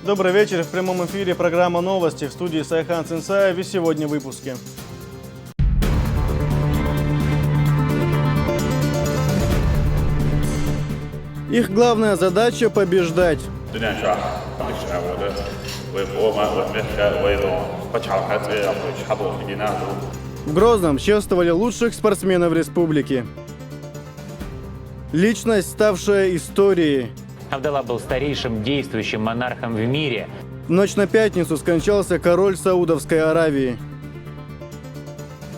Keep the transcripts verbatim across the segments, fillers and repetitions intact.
Добрый вечер. В прямом эфире программа «Новости». В студии Сайхан Цинцаев. И сегодня в выпуске. Их главная задача — побеждать. Дунен шахматча вода, вай къома, вай мехка, вай дон, пачхьалкха цӀе а хойча, хьадолху дина ду. В Грозном чествовали лучших спортсменов республики. Личность, ставшая историей. Абдалла был старейшим действующим монархом в мире. В ночь на пятницу скончался король Саудовской Аравии.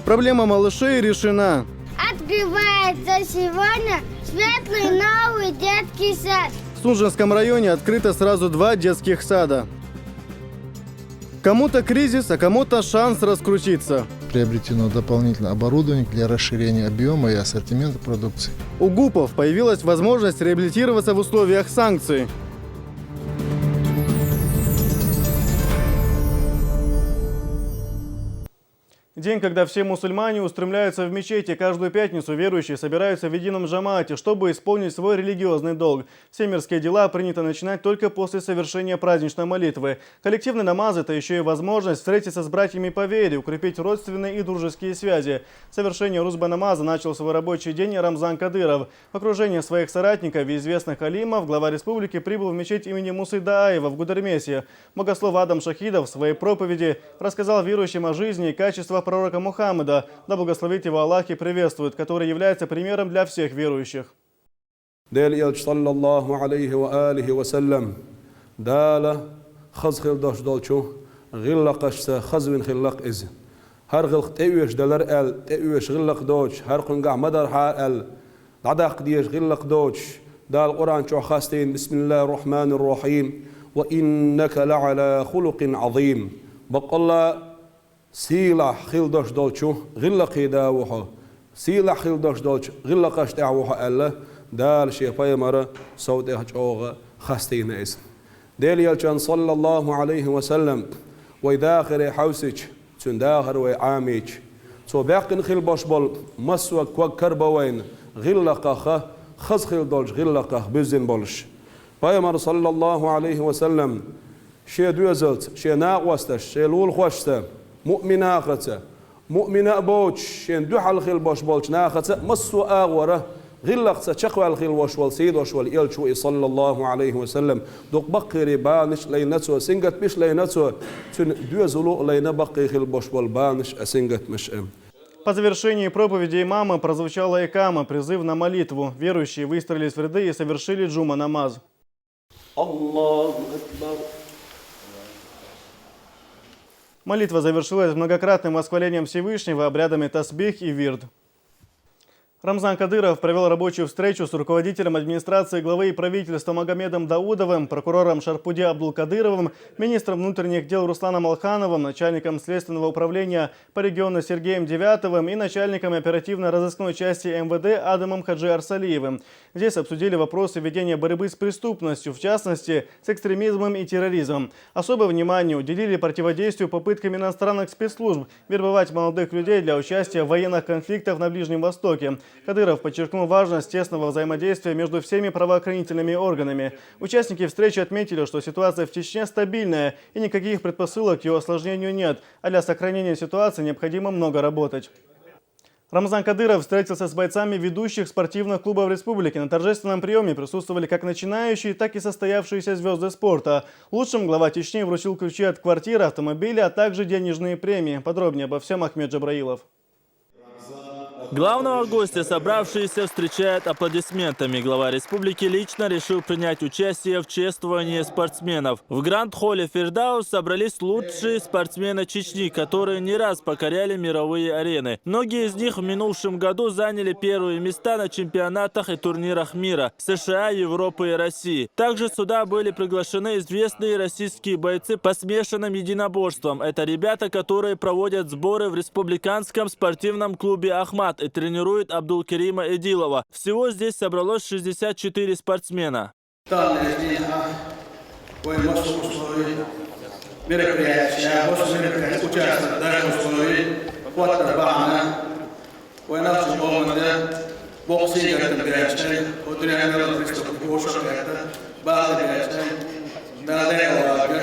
Проблема малышей решена. Открывается сегодня светлый новый детский сад. В Сунженском районе открыто сразу два детских сада. Кому-то кризис, а кому-то шанс раскрутиться. Приобретено дополнительное оборудование для расширения объёма и ассортимента продукции. У ГУПов появилась возможность реабилитироваться в условиях санкций. День, когда все мусульмане устремляются в мечети. Каждую пятницу верующие собираются в едином джамаате, чтобы исполнить свой религиозный долг. Все мирские дела принято начинать только после совершения праздничной молитвы. Коллективный намаз — это ещё и возможность встретиться с братьями по вере, укрепить родственные и дружеские связи. Совершение русба намаза начал свой рабочий день Рамзан Кадыров. В окружении своих соратников и известных алимов глава республики прибыл в мечеть имени Мусы Дааева в Гудермесе. Богослов Адам Шахидов в своей проповеди рассказал верующим о жизни и качествах пророка Мухаммада, да благословит его Аллах и приветствует, который является примером для всех верующих. Делан элча, саллаллаху Ӏалайхи ва алихи ва саллам, Дала хаза хила дош долчу гӀиллакхашца хазвина хиллакх иза. ХӀара гӀиллакх тӀеоьшуш далар аьлла, тӀеоьшуш гӀиллакх доцуш, хӀара кхуьнгахь ма дархьа аьлла, дӀадаккха дезаш гӀиллакх доцуш, Дала Къуръан чохь хастийна: «Бисмиллахир Рахманир Рахим, ва иннака ла Ӏала хулукъин Ӏазим». Баккъалла, сийлахь хила дош долчу гӀиллакхий да ву хьо, сийлахь хила дош долчу гӀиллакхаш тӀехь ву хьо аьлла, Дала шен пайхамар сов тӀехь чӀогӀа хастийна иза. Делан элчан, саллаллаху Ӏалайхи ва саллам, вай дахаре хьовсича, цуьнан дахар вай Ӏамийча, цо баьккхина хила бош болу массо а ког карабо вайна гӀиллакхах, хаза хила долчу гӀиллакхах буьззина болуш. Пайхамар, саллаллаху Ӏалайхи ва саллам, шен доьзалца, шен накъосташца, шен лулахошца, муъминахаца, муъмина а боцуш, шен дуьхьал хила бош болчу нахаца а массо а агӀора гӀиллакхца чекхваьлла хила вош волу, сий дош волу элча ву и, саллаллаху Ӏалайхи ва саллам. Дукха баккхийрий баланаш а лайна цо, сингаттамаш а лайна цо, цуьнан доьзало а лайна баккхий хила бош болу баланаш а, сингаттамаш а. По завершении проповеди имама прозвучала икама, призыв на молитву. Верующие выстроились в ряды и совершили джума намаз. Аллаху акбар. Молитва завершилась многократным восхвалением Всевышнего, обрядами тасбих и вирд. Рамзан Кадыров провёл рабочую встречу с руководителем администрации главы и правительства Магомедом Даудовым, прокурором Шарпуди Абдулкадыровым, министром внутренних дел Русланом Алхановым, начальником Следственного управления по региону Сергеем Девятовым и начальником оперативно-розыскной части М В Д Адамом Хаджи Арсалиевым. Здесь обсудили вопросы ведения борьбы с преступностью, в частности, с экстремизмом и терроризмом. Особое внимание уделили противодействию попыткам иностранных спецслужб вербовать молодых людей для участия в военных конфликтах на Ближнем Востоке. Кадыров подчеркнул важность тесного взаимодействия между всеми правоохранительными органами. Участники встречи отметили, что ситуация в Чечне стабильная и никаких предпосылок к её осложнению нет, а для сохранения ситуации необходимо много работать. Рамзан Кадыров встретился с бойцами ведущих спортивных клубов республики. На торжественном приёме присутствовали как начинающие, так и состоявшиеся звёзды спорта. Лучшим глава Чечни вручил ключи от квартиры, автомобиля, а также денежные премии. Подробнее обо всём Ахмед Джабраилов. Главного гостя собравшиеся встречают аплодисментами. Глава республики лично решил принять участие в чествовании спортсменов. В Гранд-холле «Фирдаус» собрались лучшие спортсмены Чечни, которые не раз покоряли мировые арены. Многие из них в минувшем году заняли первые места на чемпионатах и турнирах мира, С Ш А, Европы и России. Также сюда были приглашены известные российские бойцы по смешанным единоборствам. Это ребята, которые проводят сборы в республиканском спортивном клубе «Ахмат» и тренируют Абдулкерима Эдилова. Всего здесь собралось шестьдесят четыре спортсмена. Танна эзди а вай массо условий мероприятия, массо мероприятия участвовать дар условий, хӀоттар бахьана, вай нахча къоман де боккха сингаттам баьчча, хӀокху дуьненан мел преступник вовшах а кхетта, бала баьчча, Дала декъал вагга,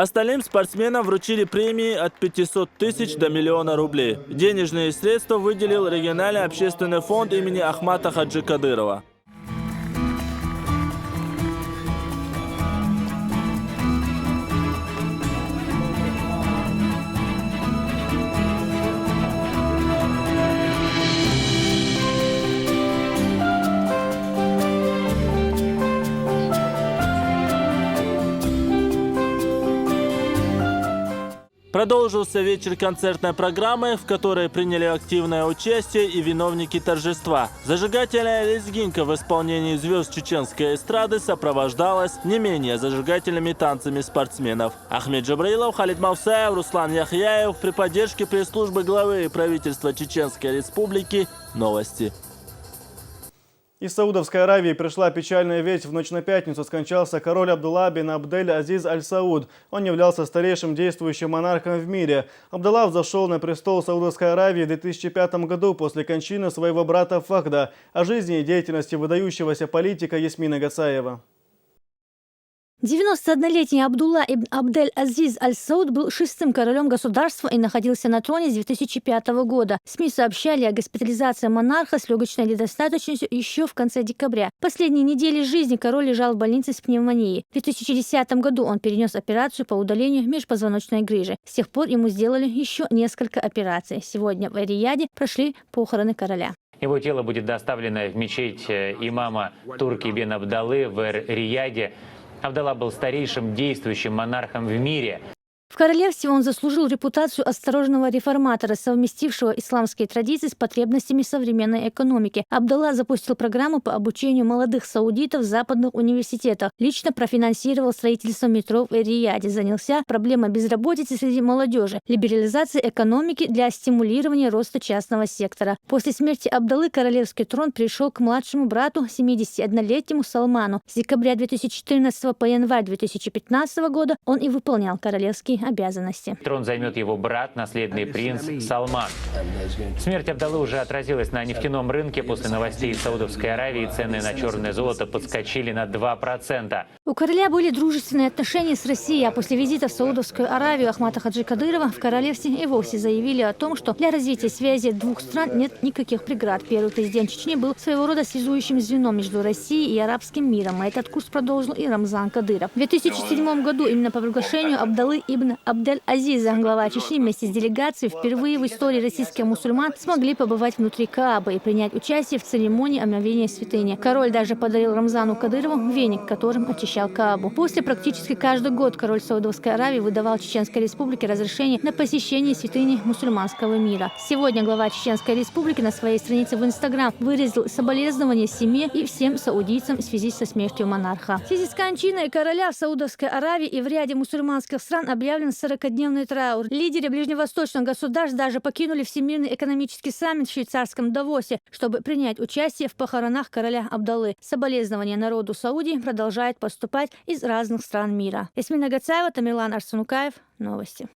Остальным спортсменам вручили премии от пятисот тысяч до миллиона рублей. Денежные средства выделил региональный общественный фонд имени Ахмата Хаджи Кадырова. Продолжился вечер концертной программы, в которой приняли активное участие и виновники торжества. Зажигательная лезгинка в исполнении звезд чеченской эстрады сопровождалась не менее зажигательными танцами спортсменов. Ахмед Джабраилов, Халид Мавсаев, Руслан Яхьяев при поддержке пресс-службы главы и правительства Чеченской Республики. Новости. Из Саудовской Аравии пришла печальная весть. В ночь на пятницу скончался король Абдулла бин Абдель Азиз Аль Сауд. Он являлся старейшим действующим монархом в мире. Абдулла взошел на престол Саудовской Аравии в две тысячи пятом году после кончины своего брата Фахда. О жизни и деятельности выдающегося политика Ясмина Гацаева. Девяносто однолетний Абдулла ибн Абдель Азиз Аль Сауд был шестым королем государства и находился на троне с две тысячи пятого года. СМИ сообщали о госпитализации монарха с легочной недостаточностью еще в конце декабря. Последние недели жизни король лежал в больнице с пневмонией. В две тысячи десятом году он перенес операцию по удалению межпозвоночной грыжи. С тех пор ему сделали еще несколько операций. Сегодня в Эр-Рияде прошли похороны короля. Его тело будет доставлено в мечеть, э, имама Турки бен Абдаллы в Эр-Рияде. Абдалла был старейшим действующим монархом в мире. В королевстве он заслужил репутацию осторожного реформатора, совместившего исламские традиции с потребностями современной экономики. Абдалла запустил программу по обучению молодых саудитов в западных университетах, лично профинансировал строительство метро в Эр-Рияде, занялся проблемой безработицы среди молодежи, либерализацией экономики для стимулирования роста частного сектора. После смерти Абдаллы королевский трон перешел к младшему брату, семидесятиоднолетнему Салману. С декабря две тысячи четырнадцатого по январь две тысячи пятнадцатого года он и выполнял королевские обязанности. Трон займет его брат, наследный принц Салман. Смерть Абдаллы уже отразилась на нефтяном рынке. После новостей из Саудовской Аравии цены на черное золото подскочили на два процента. У короля были дружественные отношения с Россией, а после визита в Саудовскую Аравию Ахмата Хаджи Кадырова в королевстве и вовсе заявили о том, что для развития связи двух стран нет никаких преград. Первый президент Чечни был своего рода связующим звеном между Россией и арабским миром. А этот курс продолжил и Рамзан Кадыров. В две тысячи седьмом году именно по приглашению Абдаллы ибн Абдель-Азиза глава Чечни вместе с делегацией впервые в истории российских мусульман смогли побывать внутри Каабы и принять участие в церемонии омовения святыни. Король даже подарил Рамзану Кадырову веник, которым очищал Каабу. После практически каждый год король Саудовской Аравии выдавал Чеченской Республике разрешение на посещение святыни мусульманского мира. Сегодня глава Чеченской Республики на своей странице в Инстаграм выразил соболезнования семье и всем саудийцам в связи со смертью монарха. В связи с кончиной короля в Саудовской Аравии и в ряде мусульманских стран объявлен сорокадневный траур. Лидеры ближневосточных государств даже покинули Всемирный экономический саммит в швейцарском Давосе, чтобы принять участие в похоронах короля Абдаллы. Соболезнования народу Саудии продолжают поступать из разных стран мира. Ясмина Гацаева, Тамерлан Арсанукаев. Новости.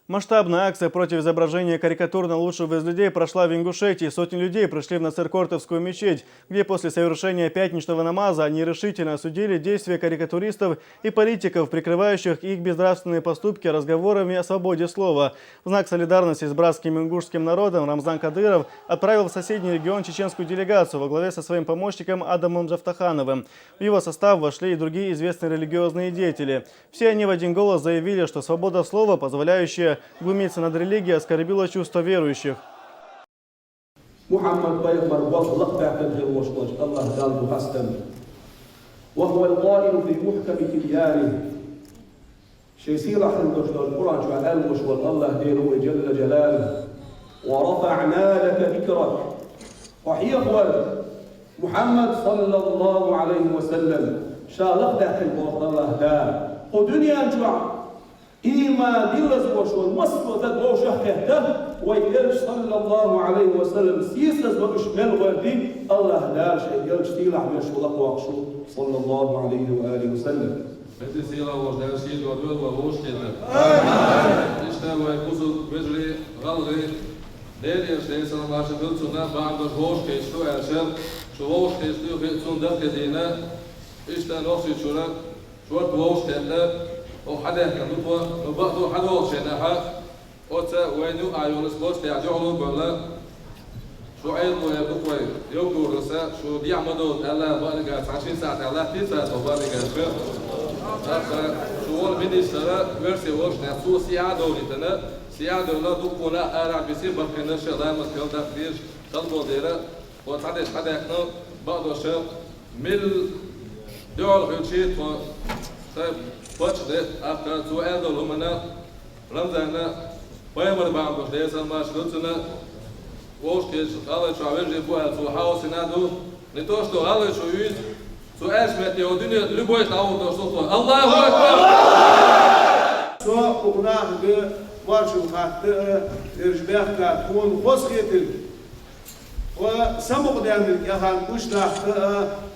Масштабная акция против изображения карикатур на лучшего из людей прошла в Ингушетии. Сотни людей пришли в Нациркортовскую мечеть, где после совершения пятничного намаза они решительно осудили действия карикатуристов и политиков, прикрывающих их безнравственные поступки разговорами о свободе слова. В знак солидарности с братским ингушским народом Рамзан Кадыров отправил в соседний регион чеченскую делегацию во главе со своим помощником Адамом Джафтахановым. В его состав вошли и другие известные религиозные деятели. Все они в один голос заявили, что свобода слова, позволяющая глумиться над религией, оскорбила чувства верующих. محمد بيغمبر والله بحق الجل وشوش الله قال بحسن، وهو القائل في محكم تبيانه. Ший сийлахьа долча Къуръан чу аьлла волаш волу АллахӀ Дела ву и, Джалла Джалалуху: «ورفعنا لك ذكرك». Хьо хьехавар Мухьаммад, саллаллаху Ӏалайхи ва саллам, ша лакхадаьккхина боху АллахӀ Дала, кху дуьнен чохь ийман диллаза волуш волу массо а стаг вовшах а кхетта, вай Элча, саллаллаху Ӏалайхи ва саллам, сийсаза лууш мел гӀоьртий, АллахӀ Дала шайн Элча сийлахь веш ву лакхавоккхуш ву, саллаллаху Ӏалайхи ва алихи ва саллам. Веза-сийлахь волчу Дала шен доьху вай вовшах а кхетар. Иштта вай бусулба вежарий, гӀалгӀай, Делан Элча, Делера салам-маршалла хуьлда цунна, бахьана долуш вовшах а кхеташ ду аьлча, Шу вовшахкхеташ дуьйхьа цунна дакъа дийна, иштта Нохчийчуьра шорта вовшахкхетта, оха хьадаьхкина ду тхо, ну бакъду хьадолчу хенахьа, оцу вайна юкъахь йолу аса лош тӀехь дуьхьало а бевлла, шу Ӏедало яр ду-кх вай, йовгураса, шу дехьа ма довза аьлла, баънигаш цхьа шина сахьтехь латтийца тхо баънигашка. ТӀаккха шу волу министр а, оьрсийн волчунах цо сехьа а довлийтина, сехьа а девлла, дуккха а арахь бисина баккхийнарш а ламаз хила даккха дезаш хала болу дела, тхо цхьадерш хьадаьккхина, бакъдоша, милла дуьхьал хилчий тхо сайн паччахьде, тӀаккха цо аьлла долу хӀуманна, Рамзанна пайхамар бахьана долуш Делан салам-маршалла хуьлда цунна, вовшахкхеташ гӀалгӀайчохь вежарий бу аьлла цо хьовсийна а ду, не то что гӀалгӀайчу юьйцу, цу аьшпетте йолу дуьне любой дӀавуллуш ду тхо. Аллаху акбар! Со укх нахага маршалла хатта а, ерш бехка тхуна хозахетарг, тхо самукъадаьннарг ахарна гучудаккха а,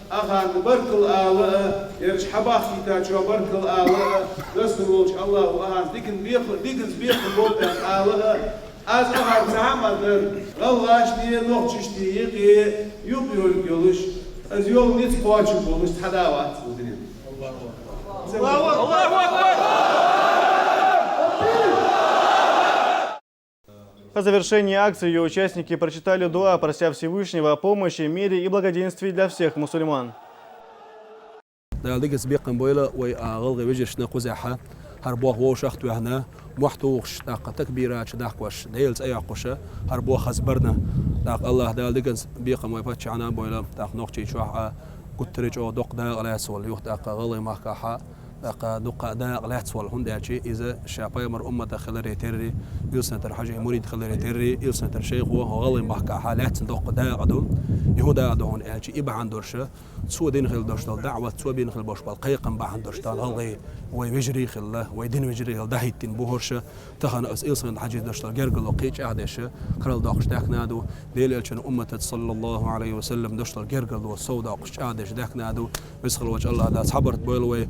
ахарна баркалла ала а, ерш хьабахкийтачохь баркалла ала а, дастар волчу Аллахо ахарна дикан беха-, диканца бехам болу аьлла ала а, аса ахарна цхьа а ма-дарра, гӀалгӀашна, нохчашна юкъе юкъ йолуьйтуш йолуш, аса йолу ницкъ кхочуш болуш цхьа а вац ву динан. По завершении акции её участники прочитали дуа, прося Всевышнего о помощи, мире и благоденствии для всех мусульман. Дала диканца бекхам бойла вай, а, гӀалгӀай вежаршна кхузахь, хӀара болх вовшах а тоьхна, мохь тухуш, тӀаккха такбираш дахкош, Делан цӀе йоккхуш, хӀара болх хаза барна. ТӀаккха Аллах Дала диканца бекхам вай паччахьна а бойла, тӀаккха Нохчийчохь а гуттар а чӀогӀа доккха дакъа лаьцна волу юха, тӀаккха гӀалгӀай махкахь а, тӀаккха дуккха а дакъа лаьцна волу, хӀунда аьлча иза ша пайхамар умматах хиларе терри, Илсхан-Юьртара Хьаьжин мурид хиларе терри, Илсхан-Юьртара шайхо гӀалгӀай махкахь а лаьцна доккха дакъа ду. И хӀун дакъа ду хьуна аьлча, и бахьана долуш, цо дина хилла долуш долу даӀват, цо бина хилла болуш болу кхайкхам бахьана долуш долу гӀалгӀай вай вежарий а хилла, вай дин вежарий а хилла дӀахӀиттина бу хӀорш. Тахана аса Илсхан-Юьртара Хьаьжин долуш долу гергарло кхин а чӀагӀдеш, карладоккхуш даьхкина а ду. Делан Элчанан умматаца, саллаллаху Ӏалайхи ва саллам, долуш долу гергарло сов доккхуш чӀагӀдеш даьхкина а ду. Веза хилла волчу Аллах Дала цхьабарт бойла вай.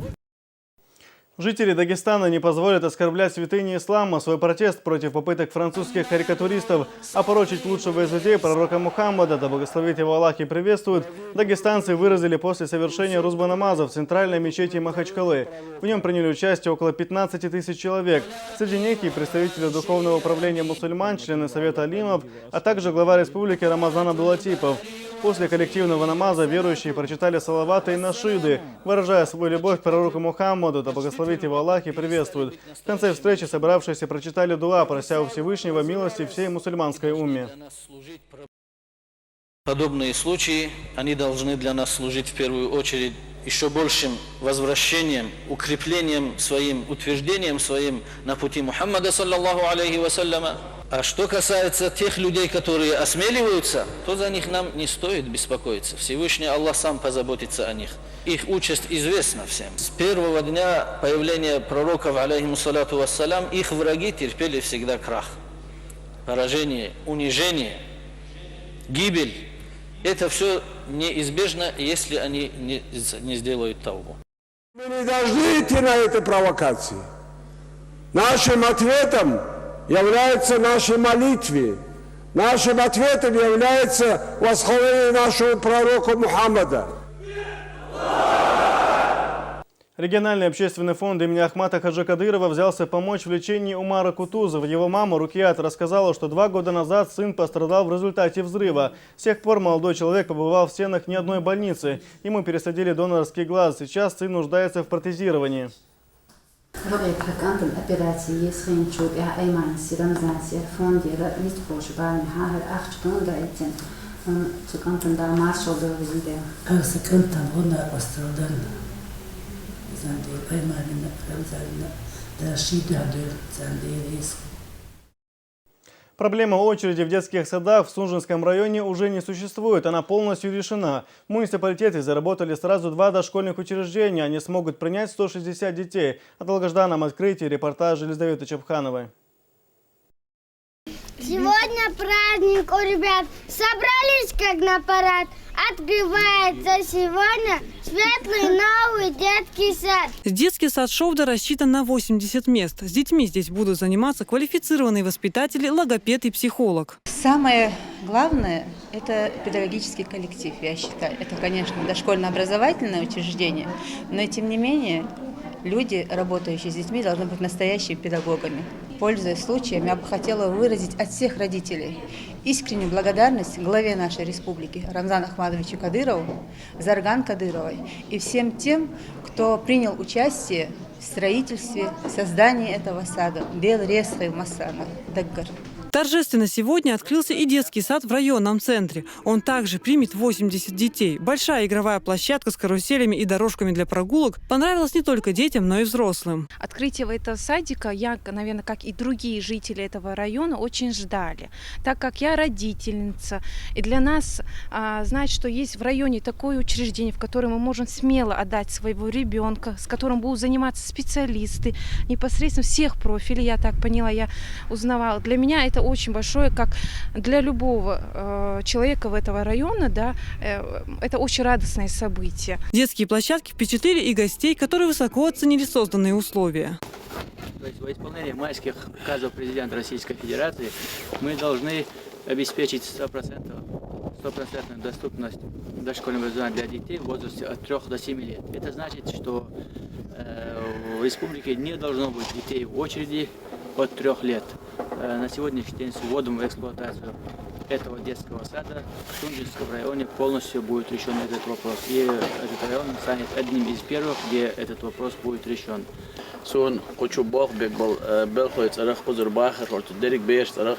Жители Дагестана не позволят оскорблять святыни ислама. Свой протест против попыток французских карикатуристов опорочить лучшего из людей, пророка Мухаммада, да благословит его Аллах и приветствует, дагестанцы выразили после совершения рузба намаза в центральной мечети Махачкалы. В нём приняли участие около пятнадцати тысяч человек. Среди них и представители Духовного управления мусульман, члены Совета алимов, а также глава республики Рамазан Абдулатипов. После коллективного намаза верующие прочитали салаваты и нашиды, выражая свою любовь к пророку Мухаммаду, да благословит его Аллах и приветствует. В конце встречи собравшиеся прочитали дуа, прося у Всевышнего милости всей мусульманской умме. Подобные случаи, они должны для нас служить в первую очередь ещё большим возвращением, укреплением своим, утверждением своим на пути Мухаммада, саллаллаху алейхи ва салляма. А что касается тех людей, которые осмеливаются, то за них нам не стоит беспокоиться. Всевышний Аллах сам позаботится о них. Их участь известна всем. С первого дня появления пророков, алейхиму салату вассалям, их враги терпели всегда крах, поражение, унижение, гибель. Это всё неизбежно, если они не, не сделают таубу. Мы не должны идти на эти провокации. Нашим ответом является нашей молитве. Нашим ответом является восхваление нашего пророка Мухаммада. Региональный общественный фонд имени Ахмата Хаджи Кадырова взялся помочь в лечении Умара Кутузова. Его мама Рукият рассказала, что два года назад сын пострадал в результате взрыва. С тех пор молодой человек побывал в стенах ни одной больницы. Ему пересадили донорский глаз. Сейчас сын нуждается в протезировании. Рогӏера кӏантана операци еза хинчу тӏехь Айманси Рамзанси яра фондера ницкъ кхочу бахьана хьахара ахча тхуна даийтина, хьуна цу кӏантана Дала маршалла дойла везан Дела. Аса кӏантана гӏо накъосталла данна. Везан Дела, Айманина, Рамзанина, Дала шен дуьхьа дойла, везан Дела, еза. Проблема очереди в детских садах в Сунжинском районе уже не существует, она полностью решена. В муниципалитете заработали сразу два дошкольных учреждения, они смогут принять сто шестьдесят детей. О долгожданном открытии репортаж Елизаветы Чапхановой. Сегодня праздник у ребят. Собрались как на парад. Открывается сегодня светлый новый детский сад. Детский сад Шовда рассчитан на восемьдесят мест. С детьми здесь будут заниматься квалифицированные воспитатели, логопед и психолог. Самое главное – это педагогический коллектив, я считаю. Это, конечно, дошкольно-образовательное учреждение, но тем не менее люди, работающие с детьми, должны быть настоящими педагогами. Пользуясь случаем, я бы хотела выразить от всех родителей искреннюю благодарность главе нашей республики Рамзану Ахматовичу Кадырову, Зарган Кадыровой и всем тем, кто принял участие в строительстве, создании этого сада. Бел ресхы масана даггар. Торжественно сегодня открылся и детский сад в районном центре. Он также примет восемьдесят детей. Большая игровая площадка с каруселями и дорожками для прогулок понравилась не только детям, но и взрослым. Открытие этого садика я, наверное, как и другие жители этого района, очень ждали, так как я родительница. И для нас а, знать, что есть в районе такое учреждение, в которое мы можем смело отдать своего ребенка, с которым будут заниматься специалисты непосредственно всех профилей, я так поняла, я узнавала. Для меня это очень большое, как для любого э, человека в этого района, да, э, это очень радостное событие. Детские площадки впечатлили и гостей, которые высоко оценили созданные условия. То есть во исполнение майских указов президента Российской Федерации мы должны обеспечить сто процентов, стопроцентную доступность дошкольного образования для детей в возрасте от трёх до семи лет. Это значит, что э, в республике не должно быть детей в очереди от трех лет. Э, на сегодняшний день с вводом в эксплуатацию этого детского сада в Тунджинском районе полностью будет решен этот вопрос. И этот район станет одним из первых, где этот вопрос будет решен. Сун кучу бох бек бол белхой царах кузур бахар хорту дерик беш царах.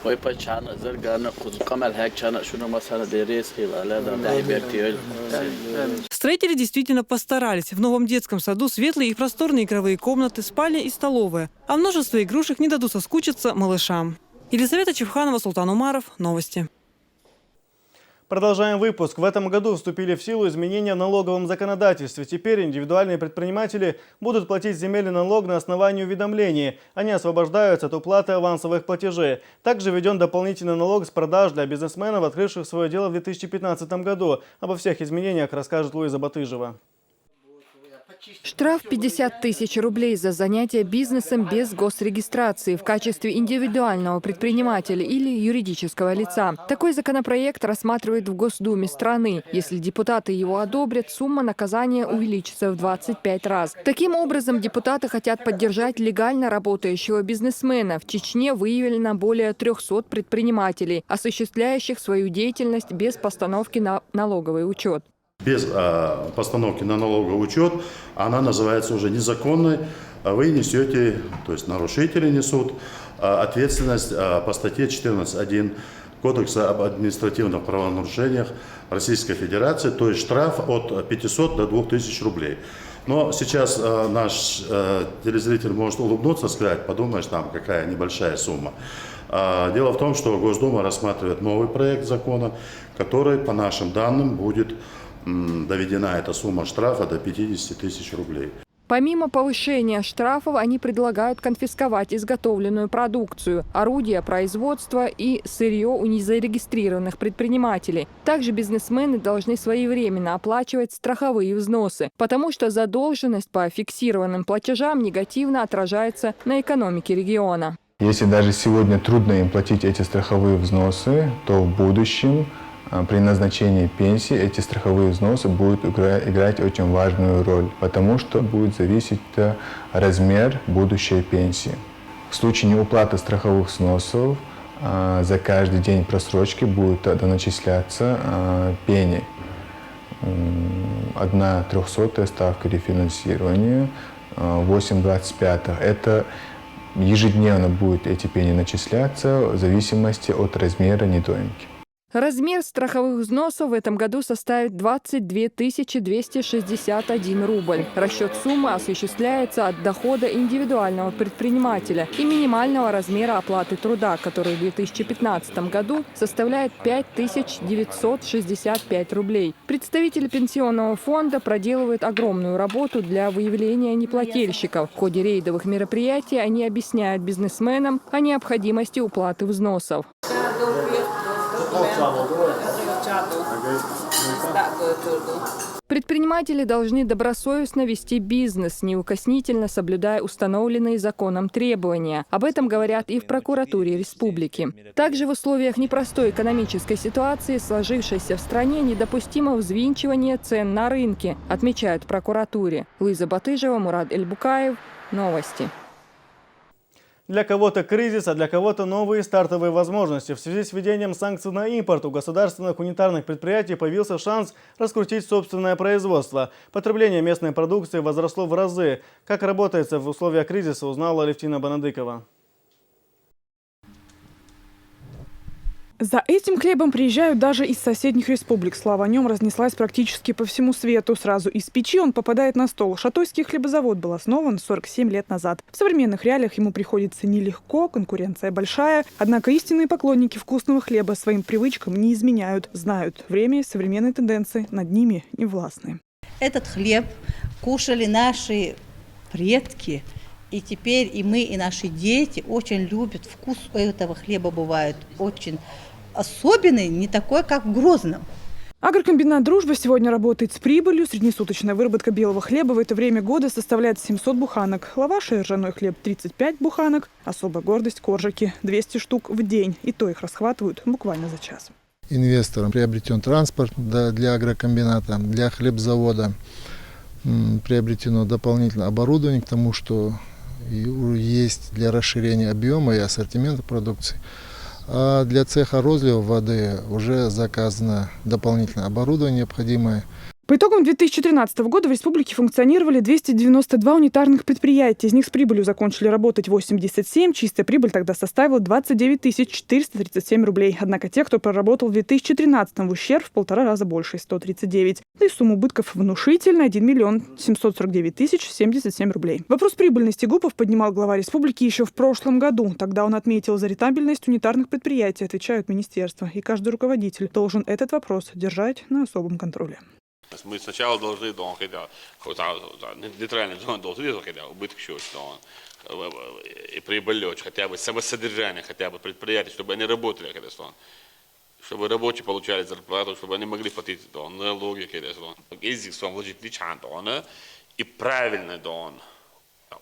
Ой пачана заргана кузур камал хак чана шуна масана дерес хил аля да да бертиөл. Строители действительно постарались. В новом детском саду светлые и просторные игровые комнаты, спальня и столовая. А множество игрушек не дадут соскучиться малышам. Елизавета Чевханова, Султан Умаров. Новости. Продолжаем выпуск. В этом году вступили в силу изменения в налоговом законодательстве. Теперь индивидуальные предприниматели будут платить земельный налог на основании уведомления. Они освобождаются от уплаты авансовых платежей. Также введен дополнительный налог с продаж для бизнесменов, открывших свое дело в две тысячи пятнадцатом году. Обо всех изменениях расскажет Луиза Батыжева. Штраф пятьдесят тысяч рублей за занятие бизнесом без госрегистрации в качестве индивидуального предпринимателя или юридического лица. Такой законопроект рассматривают в Госдуме страны. Если депутаты его одобрят, сумма наказания увеличится в двадцать пять раз. Таким образом, депутаты хотят поддержать легально работающего бизнесмена. В Чечне выявлено более трёхсот предпринимателей, осуществляющих свою деятельность без постановки на налоговый учет. Без а, постановки на налоговый учет она называется уже незаконной. А вы несете, то есть нарушители несут а, ответственность а, по статье четырнадцать один Кодекса об административных правонарушениях Российской Федерации, то есть штраф от пятисот до двух тысяч рублей. Но сейчас э, наш э, телезритель может улыбнуться, сказать, подумаешь, там какая небольшая сумма. А, дело в том, что Госдума рассматривает новый проект закона, который, по нашим данным, будет м, доведена эта сумма штрафа до пятидесяти тысяч рублей. Помимо повышения штрафов, они предлагают конфисковать изготовленную продукцию, орудия производства и сырье у незарегистрированных предпринимателей. Также бизнесмены должны своевременно оплачивать страховые взносы, потому что задолженность по фиксированным платежам негативно отражается на экономике региона. Если даже сегодня трудно им платить эти страховые взносы, то в будущем а, при назначении пенсии эти страховые взносы будут игра- играть очень важную роль, потому что будет зависеть э, размер будущей пенсии. В случае неуплаты страховых взносов а, за каждый день просрочки будет доначисляться а, пени. М, Одна трехсотая ставка рефинансирования, а, восемь двадцать пятых. Это ежедневно будут эти пени начисляться в зависимости от размера недоимки. Размер страховых взносов в этом году составит двадцать две тысячи двести шестьдесят один рубль. Расчет суммы осуществляется от дохода индивидуального предпринимателя и минимального размера оплаты труда, который в две тысячи пятнадцатом году составляет пять тысяч девятьсот шестьдесят пять рублей. Представители Пенсионного фонда проделывают огромную работу для выявления неплательщиков. В ходе рейдовых мероприятий они объясняют бизнесменам о необходимости уплаты взносов. Предприниматели должны добросовестно вести бизнес, неукоснительно соблюдая установленные законом требования. Об этом говорят и в прокуратуре республики. Также в условиях непростой экономической ситуации, сложившейся в стране, недопустимо взвинчивание цен на рынке, отмечают в прокуратуре. Луиза Батыжева, Мурад Эльбукаев. Новости. Для кого-то кризис, а для кого-то новые стартовые возможности. В связи с введением санкций на импорт у государственных унитарных предприятий появился шанс раскрутить собственное производство. Потребление местной продукции возросло в разы. Как работается в условиях кризиса, узнала Алевтина Банадыкова. За этим хлебом приезжают даже из соседних республик. Слава о нем разнеслась практически по всему свету. Сразу из печи он попадает на стол. Шатойский хлебозавод был основан сорок семь лет назад. В современных реалиях ему приходится нелегко, конкуренция большая. Однако истинные поклонники вкусного хлеба своим привычкам не изменяют. Знают, время и современные тенденции над ними не властны. Этот хлеб кушали наши предки, и теперь и мы, и наши дети очень любят. Вкус этого хлеба бывает очень особенный, не такой, как в Грозном. Агрокомбинат «Дружба» сегодня работает с прибылью. Среднесуточная выработка белого хлеба в это время года составляет семьсот буханок. Лаваш и ржаной хлеб — тридцать пять буханок. Особая гордость — коржики — двести штук в день. И то их расхватывают буквально за час. Инвестором приобретен транспорт для агрокомбината, для хлебзавода. Приобретено дополнительное оборудование к тому, что есть для расширения объема и ассортимента продукции. А для цеха розлива воды уже заказано дополнительное оборудование необходимое. По итогам две тысячи тринадцатого года в республике функционировали двести девяносто два унитарных предприятия. Из них с прибылью закончили работать восемьдесят семь, чистая прибыль тогда составила двадцать девять тысяч четыреста тридцать семь рублей. Однако те, кто проработал в две тысячи тринадцатом в ущерб, в полтора раза больше — сто тридцать девять. Да и сумма убытков внушительная — один миллион семьсот сорок девять тысяч семьдесят семь рублей. Вопрос прибыльности ГУПов поднимал глава республики еще в прошлом году. Тогда он отметил: за рентабельность унитарных предприятий отвечают министерства, и каждый руководитель должен этот вопрос держать на особом контроле. Мы сначала должны, да, хотя, хотя, нейтральный зон должен, хотя убыток счёт, что он, и прибыль, хотя бы самосодержание, хотя бы предприятия, чтобы они работали, когда он, чтобы рабочие получали зарплату, чтобы они могли платить, да, налоги, когда он, ездить, что он вложить лично, да, и правильно, да, он,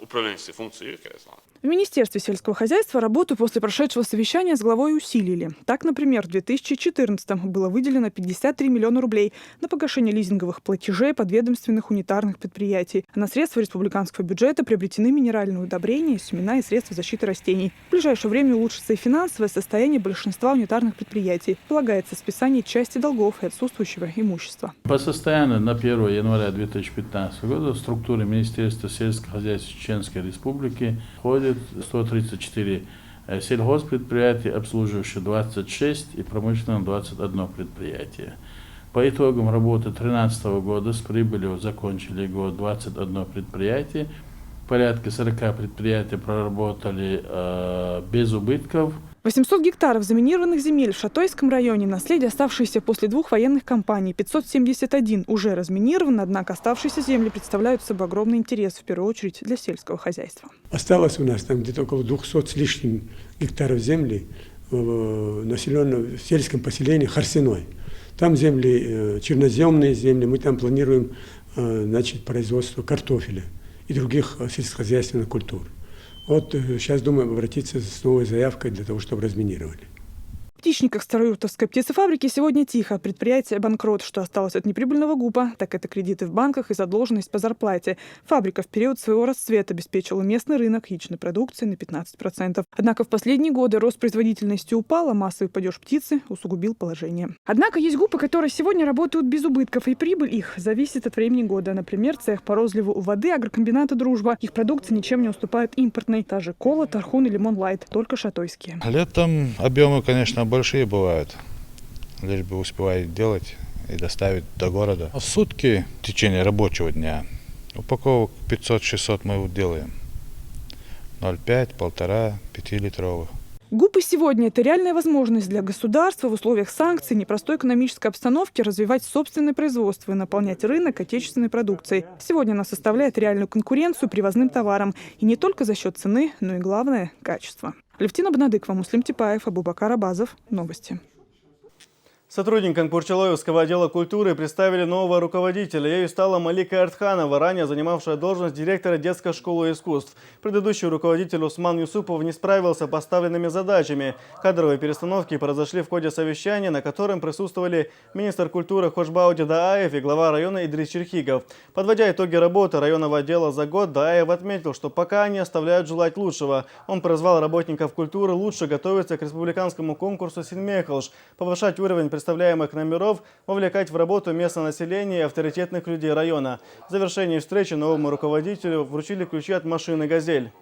управленческие функции, когда он. В Министерстве сельского хозяйства работу после прошедшего совещания с главой усилили. Так, например, в две тысячи четырнадцатом было выделено пятьдесят три миллиона рублей на погашение лизинговых платежей подведомственных унитарных предприятий. А на средства республиканского бюджета приобретены минеральные удобрения, семена и средства защиты растений. В ближайшее время улучшится и финансовое состояние большинства унитарных предприятий. Полагается списание части долгов и отсутствующего имущества. По состоянию на первое января две тысячи пятнадцатого года в структуре Министерства сельского хозяйства Чеченской Республики входит сто тридцать четыре сельхозпредприятия, обслуживающие двадцать шесть, и промышленных двадцать одно предприятие. По итогам работы две тысячи тринадцатого года с прибылью закончили год двадцать одно предприятие. Порядка сорока предприятий проработали э, без убытков. Восемьсот гектаров заминированных земель в Шатойском районе, наследие, оставшеееся после двух военных кампаний. Пятьсот семьдесят один уже разминировано, однако оставшиеся земли представляют собой огромный интерес, в первую очередь для сельского хозяйства. Осталось у нас там где-то около двухсот с лишним гектаров земли, э, населенного в сельском поселении Харсиной. Там земли, э, черноземные земли, мы там планируем э, значит, производство картофеля и других э, сельскохозяйственных культур. Вот э, сейчас думаем обратиться с новой заявкой для того, чтобы разминировали. В птичниках Староюртовской птицефабрики сегодня тихо. Предприятие банкрот. Что осталось от неприбыльного ГУПа, так это кредиты в банках и задолженность по зарплате. Фабрика в период своего расцвета обеспечила местный рынок яичной продукции на пятнадцать процентов. Однако в последние годы рост производительности упал, а массовый падеж птицы усугубил положение. Однако есть ГУПы, которые сегодня работают без убытков, и прибыль их зависит от времени года. Например, цех по розливу воды агрокомбината «Дружба». Их продукция ничем не уступает импортной. Та же кола, тархун и лимон лайт, только шатойские. Летом объемы, конечно, большие бывают. Лишь бы успевать делать и доставить до города. В сутки в течение рабочего дня упаковок пятьсот-шестьсот мы делаем. Ноль пять, полтора, пятилитровых. ГУПы сегодня — это реальная возможность для государства в условиях санкций, непростой экономической обстановки развивать собственное производство и наполнять рынок отечественной продукцией. Сегодня она составляет реальную конкуренцию привозным товарам. И не только за счет цены, но и главное — качество. Левтина Бонадыкова, Муслим Типаев, Абубакар Абазов. Новости. Сотрудникам Курчалоевского отдела культуры представили нового руководителя. Ею стала Малика Артханова, ранее занимавшая должность директора детской школы искусств. Предыдущий руководитель Усман Юсупов не справился с поставленными задачами. Кадровые перестановки произошли в ходе совещания, на котором присутствовали министр культуры Хошбау Дедаев и глава района Идрис Черхигов. Подводя итоги работы районного отдела за год, Даев отметил, что пока они оставляют желать лучшего. Он призвал работников культуры лучше готовиться к республиканскому конкурсу «Синмехалш», повышать уровень представляемых номеров, вовлекать в работу местное население и авторитетных людей района. В завершении встречи новому руководителю вручили ключи от машины «Газель».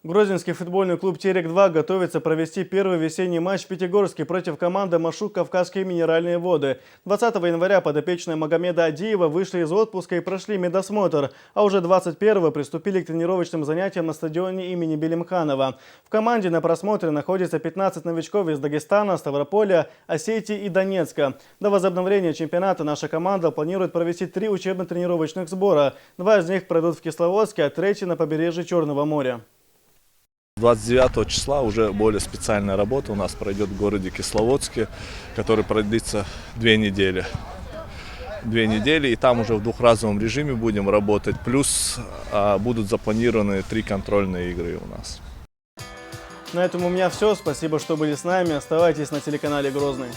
Грозненский футбольный клуб «Терек-два» готовится провести первый весенний матч в Пятигорске против команды «Машук Кавказские минеральные воды». Двадцатого января подопечные Магомеда Адиева вышли из отпуска и прошли медосмотр, а уже двадцать первого приступили к тренировочным занятиям на стадионе имени Белимханова. В команде на просмотре находится пятнадцать новичков из Дагестана, Ставрополя, Осетии и Донецка. До возобновления чемпионата наша команда планирует провести три учебно-тренировочных сбора. Два из них пройдут в Кисловодске, а третий на побережье Черного моря. Двадцать девятого числа уже более специальная работа у нас пройдет в городе Кисловодске, который продлится две недели. Две недели, и там уже в двухразовом режиме будем работать. Плюс а, будут запланированы три контрольные игры у нас. На этом у меня все. Спасибо, что были с нами. Оставайтесь на телеканале «Грозный».